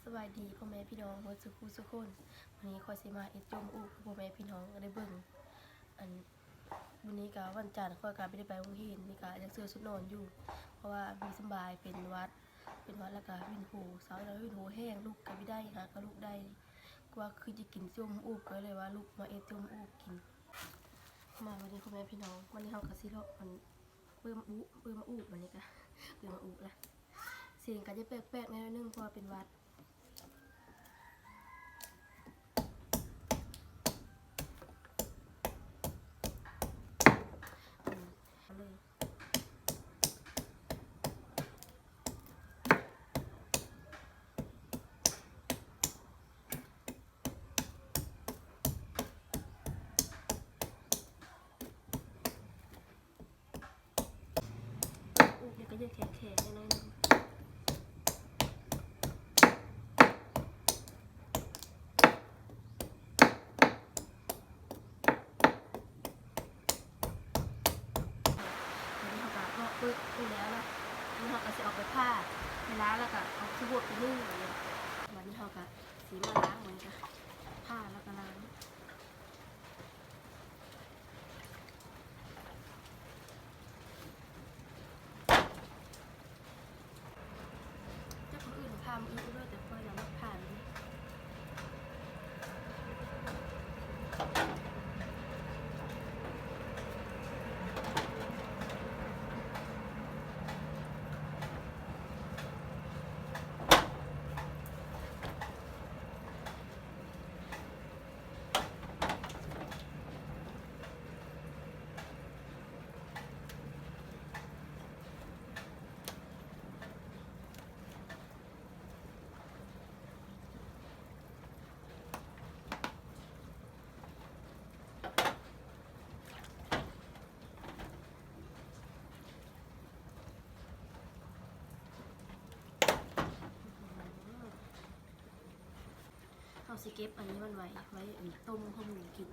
ສະບາຍດີພໍ່ແມ່ພີ່ນ້ອງເບິດສູ່ຜູ້ສູ່ຄົນ. ມື້ນີ້ຂ້ອຍຊິມາເຮັດຈົ່ມອູບໃຫ້ພໍ່ແມ່ພີ່ນ້ອງໄດ້ເບິ່ງ. ອັນ ມື້ນີ້ກະວັນຈັນ ຂ້ອຍກະບໍ່ໄດ້ໄປໂຮງຮຽນ ນີ້ກະຍັງເສື້ອຊຸດນອນຢູ່ ເພາະວ່າບໍ່ສະບາຍ ເປັນຫວັດ ເປັນຫວັດແລ້ວກະວິນຫົວ ເຊົາແລ້ວວິນຫົວແຮງ ລຸກກະບໍ່ໄດ້ ຫາກະລຸກໄດ້ ກະວ່າຄືຈະກິນຈົ່ມອູບ ກະເລີຍວ່າລຸກມາເຮັດຈົ່ມອູບກິນ. ມາ ວັນນີ້ພໍ່ແມ່ພີ່ນ້ອງ ວັນນີ້ເຮົາກະຊິເລາະອັນ ເປີມາອູ ເປີມາອູບ ບັດນີ້ກະເປີມາອູລະ ສຽງກະຈະແປກໆ ແດ່ໜ້ອຍໜຶ່ງ ເພາະວ່າເປັນຫວັດ. ເອົາເລີຍ. ອູບນີ້ກະຍັງແຂງໆ ແດ່ໜ້ອຍໜຶ່ງ. ອັນນີ້ເຮົາກະເລາະປຶກນີ້ແລ້ວລະ ອັນນີ້ເຮົາກະຊິເອົາໄປຜ່າ ໄປລ້າງ ແລ້ວກະເອົາຂີ້ຫວດໄປໜຶ້ງ. ບັດນີ້ເຮົາກະຊິມາລ້າງ ບັດນີ້ກະຜ່າແລ້ວກະລ້າງ. ຈັກມື້ອື່ນ ພາມື້ອື່ນເດີ ແຕ່ຂ້ອຍລະມັກພານີ້. ເຮົາຊິເກັບອັນນີ້ມັນໄວ້ ໄວ້ຕົ້ມເຂົ້າໝູກິນ.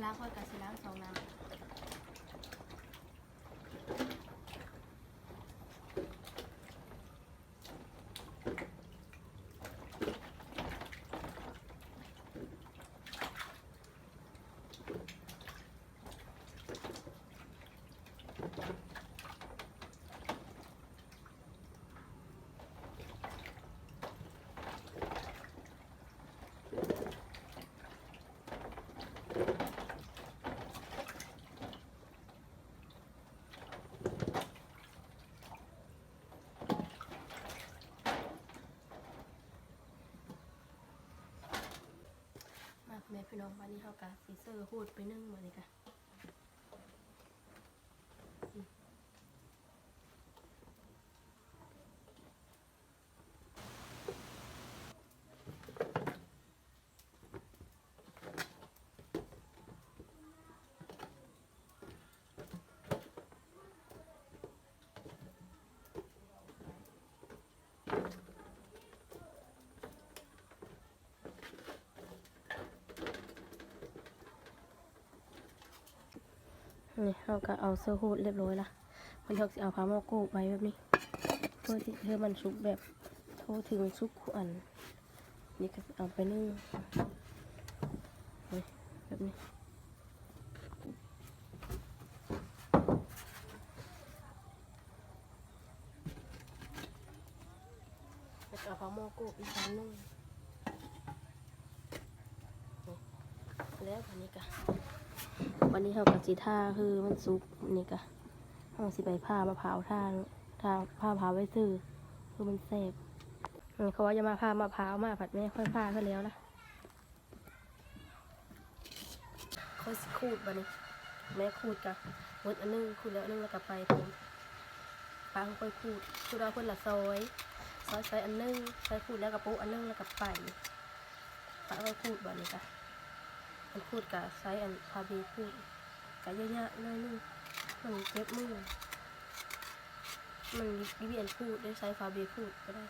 ລ້າງ ຂ້ອຍກະຊິລ້າງສອງນ້ຳ. ແມ່ພີ່ນ້ອງ ບາດນີ້ເຮົາກະຊິເຊີໂຮດໄປໜຶ່ງ ບາດນີ້ກະ ນີ້ເຮົາກະເອົາເຊີໂຮດລຽບຮ້ອຍລະ ບາດນີ້ເຮົາກະຊິເອົາຝາໝໍ້ໂກະໄວ້ແບບນີ້ ເພື່ອທີ່ໃຫ້ມັນສຸກແບບທົ່ວເຖິງ ສຸກຄູ່ອັນ. ນີ້ກະເອົາໄປໜຶ່ງ ນີ້ ແບບນີ້ ແລ້ວກະເອົາຝາໝໍ້ໂກະອີກອັນໜຶ່ງ ນີ້ ແລ້ວບາດນີ້ກະ ບາດນີ້ເຮົາກະຊິຖ້າໃຫ້ມັນສຸກ ນີ້ກະ ເຮົາຊິໄປຜ່າມະພ້າວ ຖ້າ ຖ້າຜ່າມະພ້າວໄວ້ຊື່ ຄືມັນແຊບ. ເອີ ເຂົາວ່າຢ່າມາຜ່າມະພ້າວ ມາພັດແມ່ຂ້ອຍຜ່າໃຫ້ແລ້ວລະ. ຂ້ອຍຊິຂູດບາດນີ້ ແມ່ຂູດກະເບິດອັນໜຶ່ງ ຂູດແລ້ວອັນໜຶ່ງ ແລ້ວກະໄປ ປະໃຫ້ຂ້ອຍຂູດ ຄືວ່າເພິ່ນລະຊອຍ ຊອຍ ຊອຍອັນໜຶ່ງ ຊອຍຂູດແລ້ວກະໂປະອັນໜຶ່ງ ແລ້ວກະໄປ ປະໃຫ້ຂ້ອຍຂູດບາດນີ້ກະ ອັນຂູດກະໃຊ້ອັນຜ້າເບຂູດ ກະຍາກໆໜ້ອຍໜຶ່ງ ມັນເຈັບມື ມັນບໍ່ມີອັນຂູດ ໄດ້ໃຊ້ຜ້າເບຂູດກະໄດ້.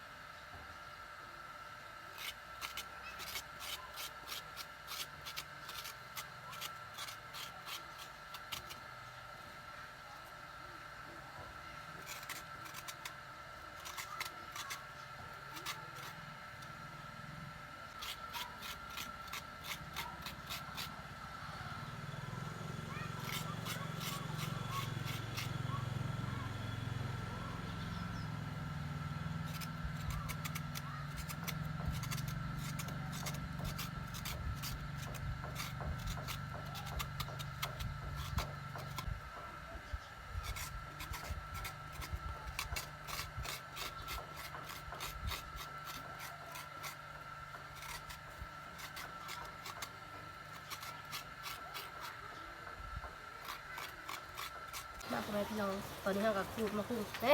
ມາພໍ່ແມ່ພີ່ນ້ອງ ຕອນນີ້ເຮົາກະຂູດໝາກຫຸ່ງ ເອີ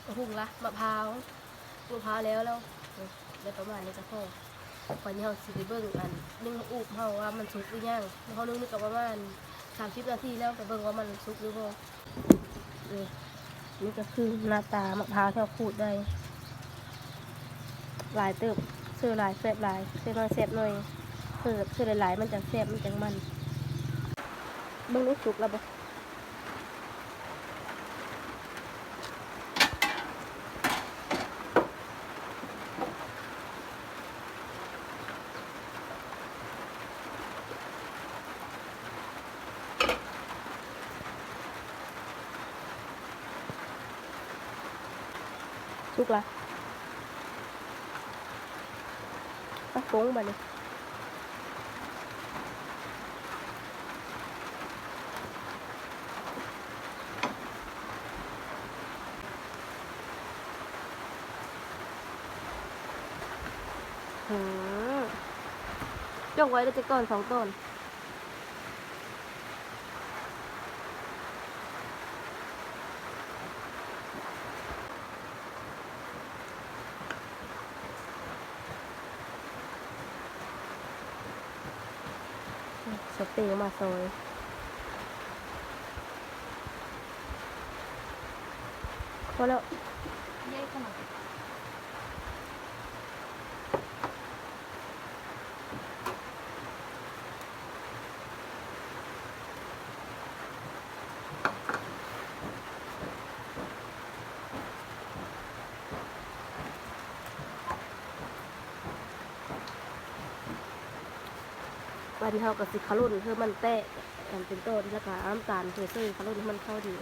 ໝາກຫຸ່ງລະ ມະພ້າວ ມະພ້າວແລ້ວ ແລ້ວ ໄດ້ປະມານນີ້ກະພໍ. ບາດນີ້ເຮົາຊິໄປເບິ່ງອັນໜຶ້ງຂອງອູບເຮົາວ່າມັນສຸກຫຼືຍັງ ເຮົາໜຶ້ງນີ້ກະປະມານສາມສິບນາທີແລ້ວ ໄປເບິ່ງວ່າມັນສຸກຫຼືບໍ່. ນີ້ ນີ້ກະຄືໜ້າຕາໝາກພ້າວທີ່ເຮົາຂູດໄດ້ ຫຼາຍເຕີບ ເຊີຫຼາຍແຊບຫຼາຍ ເຊີໜ້ອຍແຊບໜ້ອຍ ເຊີ ເຊີຫຼາຍໆມັນຈັ່ງແຊບ ມັນຈັ່ງມັນ. ເບິ່ງດູສຸກແລ້ວບໍ່? ສຸກລະ ໄປປົງບາດນີ້. ຫື ຈົກໄວ້ໄດ້ຈັກຕອນ ສອງຕອນ. ສະເຕມາຊອຍ ພໍແລ້ວ. ບາດນີ້ເຮົາກະຊິຂະຫຼົ່ນໃຫ້ມັນແຕກ ອັນເປັນຕອນ ແລ້ວກະເອົານ້ຳຕານໃສ່ ຂະຫຼົ່ນໃຫ້ມັນເຂົ້າດີ. ເ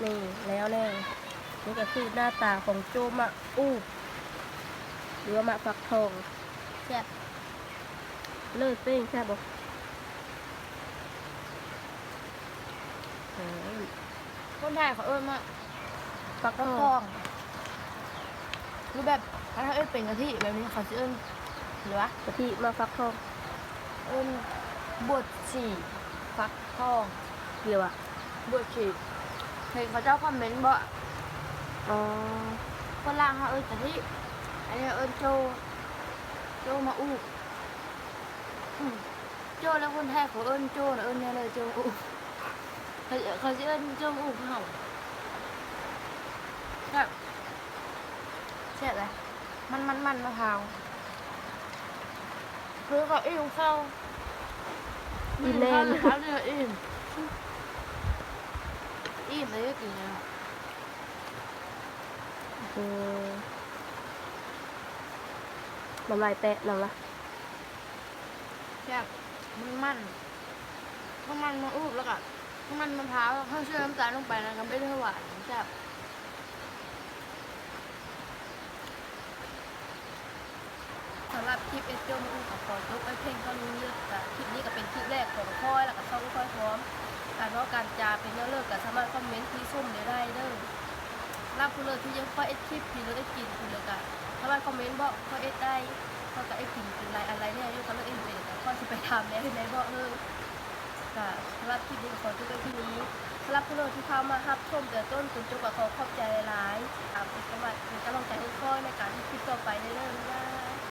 ນີ້ແລ້ວແລ້ວ. ນີ້ກໍຄືໜ້າຕາຂອງໂຈ້ໝາກອູບ ຫຼືວ່າໝາກຟັກທອງ. ແຊບເລີຍເປ້ງ. ແຊບບໍ່? ເອີ ຄົນໄທເຂົາເອີ້ນໝາກ ຟັກທອງ ຫຼືແບບຄັນເຮົາເອີ້ນເປັນກະທິແບບນີ້ ເຂົາຊິເອີ້ນ ຫຼືວ່າ ກະທິໝາກຟັກທອງ ເອີ້ນບົດສີຟັກທອງ ຫຼືວ່າ ບົດສີ. ເຫັນເຂົາເຈົ້າຄອມເມັນບໍ່? ອໍ ຄົນລາວເຮົາເອີ້ນກະທິ ອັນນີ້ເອີ້ນໂຈ້ ໂຈ້ໝາກອູບ. ອືມ ໂຈ້ ແລ້ວຄົນໄທເຂົາເອີ້ນໂຈ້ນະ ເອີ້ນແນວໃດ? ໂຈ້ອູບ ເຂົາ ເຂົາຊິເອີ້ນໂຈ້ອູບຄືເຮົາ. ແຊບ ແຊບເລີຍ. ມັນ ມັນ ມັນມະພ້າວ ຄືເຂົາອີ່ມເຂົ້າ ອີ່ມແນ່ ກິນເຂົ້າເທື່ອອີ່ມ ອີ່ມເລີຍກິນເລີຍ. ອືມ ນ້ຳລາຍແຕະນຳລະ. ແຊບ ມັນມັນ ທັງມັນໝາກອູບ ແລ້ວກະທັງມັນມະພ້າວ ເຮົາເຊື່ອນ້ຳຕານລົງໄປນະ ກໍເປັນຫວານ ແຊບ. ສຳລັບຄລິບເຮັດໂຈ້ໝາກອູບກໍຂໍຈົບໄວ້ພຽງເທົ່ານີ້. ກໍຄລິບນີ້ກໍເປັນຄລິບແລກຂອງຂ້ອຍ ແລ້ວກໍຊ່ອງຂ້ອຍພ້ອມ. ການເວົ້າການຈາເປັນແນວເລີກ ກໍສາມາດຄອມເມັນຕິຊົມໄດ້ເດີ້. ສຳລັບຜູ້ເລີກທີ່ຢາກຂ້ອຍເຮັດຄລິບ ທີ່ເລີກເຮັດກິນ ຜູ້ເລີກກໍສາມາດຄອມເມັນບອກຂ້ອຍເຮັດໄດ້. ຂ້ອຍກໍເຮັດກິນເປັນຫຼາຍອັນຫຼາຍແນວຢູ່ ກໍເລີກເຮັດເປັນ ກໍຂ້ອຍຊິໄປຖາມແດ່ໃນບອກເດີ້. ກະສຳລັບຄລິບນີ້ກໍຂໍຈົບໄວ້ທີ່ນີ້. ສຳລັບຜູ້ເລີກທີ່ເຂົ້າມາຮັບຊົມແຕ່ຕົ້ນຈົນຈົບກໍຂໍຂອບໃຈຫຼາຍໆ. ອາ ເປັນກຳລັງ ເປັນກຳລັງໃຈໃຫ້ຂ້ອຍໃນການເຮັດຄລິບຕໍ່ໄປເດີ້. ບາຍບາຍ.